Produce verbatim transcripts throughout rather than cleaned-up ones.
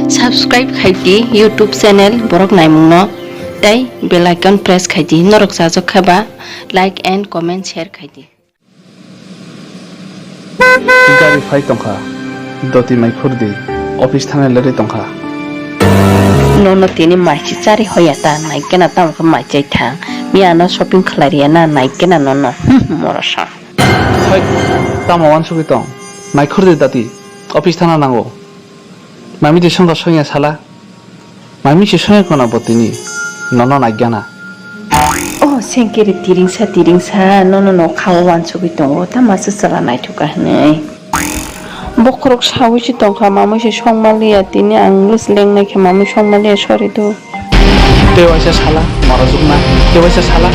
Subscribe khai di YouTube channel Borok Naimung no, tei bell icon press khai di. Norok chajak kha ba like and comment share khai di. Gari phai tongkha, doti mai khurdi, office thana lerwi tongkha. Nono tini mai si chari hoya ta, nai kena tamo khe mai chai thang. Miya no shopping khlai riya na, nai kena nono. Hmm, morosa. Hai, tamo wansugwi tong, nai khurdi dati, office thana nango. Mami de songkha soya sala. Mami se soya kono bo tini. Nono naigana. Oh, sengkere tiringsa tiringsa nono no khawa wansugwi tongo. Ta masa sala naithoka hinwi. Bokhorok sawi se tongkha, mamui se songmaliya tini ang lus lengnai khe mamui songmaliya sorry do. Tei waisa sala morajwkna, tei waisa sala.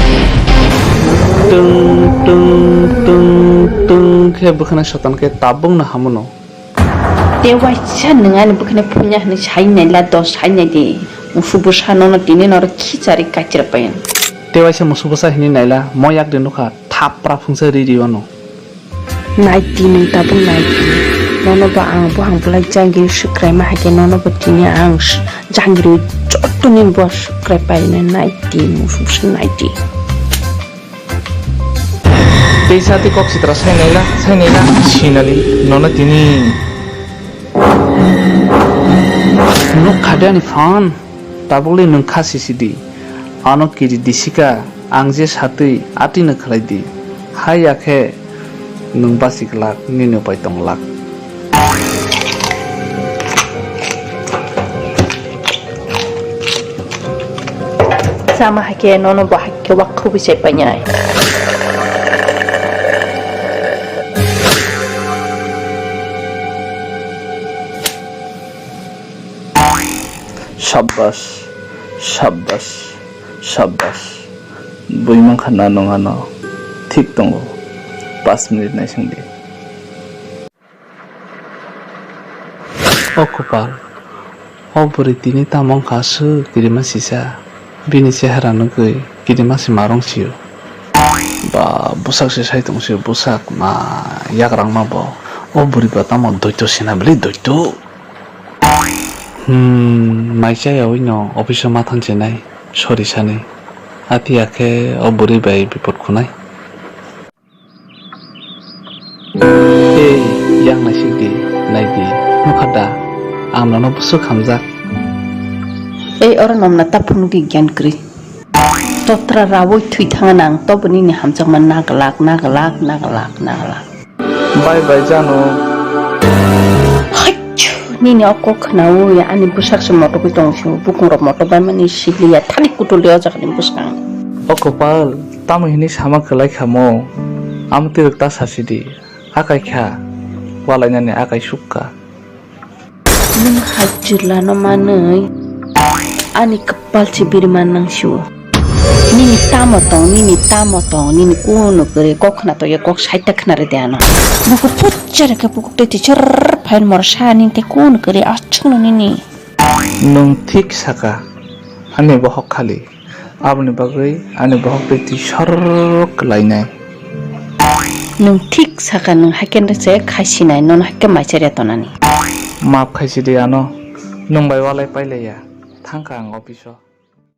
Tung tung tung tung khe bwkhana soton khe tabukno hamono. Tei waisa nwng ani bwkhani phunukya hwnwi sai naila, dos sai nai di. Musuk bwsa nono tini norok khichari kaichira payan. Tei waisa musuk bwsa hwnwi naila, mo yak de nukha, thapra phungsa ri ri ono. Nai di nwng tabuk nai di. Nono bo ang buhang bwlai jangiri swkrai ma hai khe nono bo tini ang s-, jangiri joto nini bo swkrai paina nai di, musuk bwsa nai di. Teisa tei kok sitra sai naila, sai naila, sinali, nono tini. Nuk khadi ani phone, tabukli nwng kha sisi di. Ano kiri disika, ang je satwi atwi no khlai di. Hai ya khe nwng basi glak, nini upai tong glak. Sama hai khe nono bo hai khe wak khubui chai painai. Shabash, shabash, shabash. Bui mankha na nung ano. Thik tongo. Pas minute naising di. O kopal, o bwrwi tini tamo wngkha aswk kirima sisa, bini chehara nugwi kirima se ma rwng sio. Ba bwsak se sai tong sio, bwsak ma yagrang ma bo. O bwrwi ba tamo doito sina bwlai doito. Hmm, mai chaya ui no office o ma thanse nai, sorry sanai. Ati akhe o bwrwi bai bipot khunai. Ei, yang naisik di, nai di, nukha da, ang nono bwswk hamjak. Ei, oro nomna ta phunugwi gyan kwrwi. Totra rawi thwi thangna ang, tobo nini hamjakma naglak, naglak, naglak, naglak. Bye bye jano. Haichu, nini o kok khnaui ani bwsak se motogwi tong sio, bukung rok motok bai mani sibliya, thani kutulya o jaga ni bwskang. O kopal. Tamo hini sama kwlai kha mo? Amo twirok ta sa sidi. Akai kha. Walainani akai sukka. Nwng hai chwla no manwi ani kwpal se biri man nang sio. Nini tamo tong, nini tamo tong, nini kuno kwrwi kok khna tongya, kok saita khna rwdi ano. Buku puchar khe buku twi twi chwrr phain mor sa nini tei kuno kwrwi achukno nini. Nwng thik saka, ani bohok khali. Aboni bagwi ani bohok twi twi sorrok lainai. Nwng thik saka, nwng haikhe se khaisinai, nono haikhe maichari tonani. Maap khaisidi ano, nwng bai walai pailaiya, thangkha ang office o.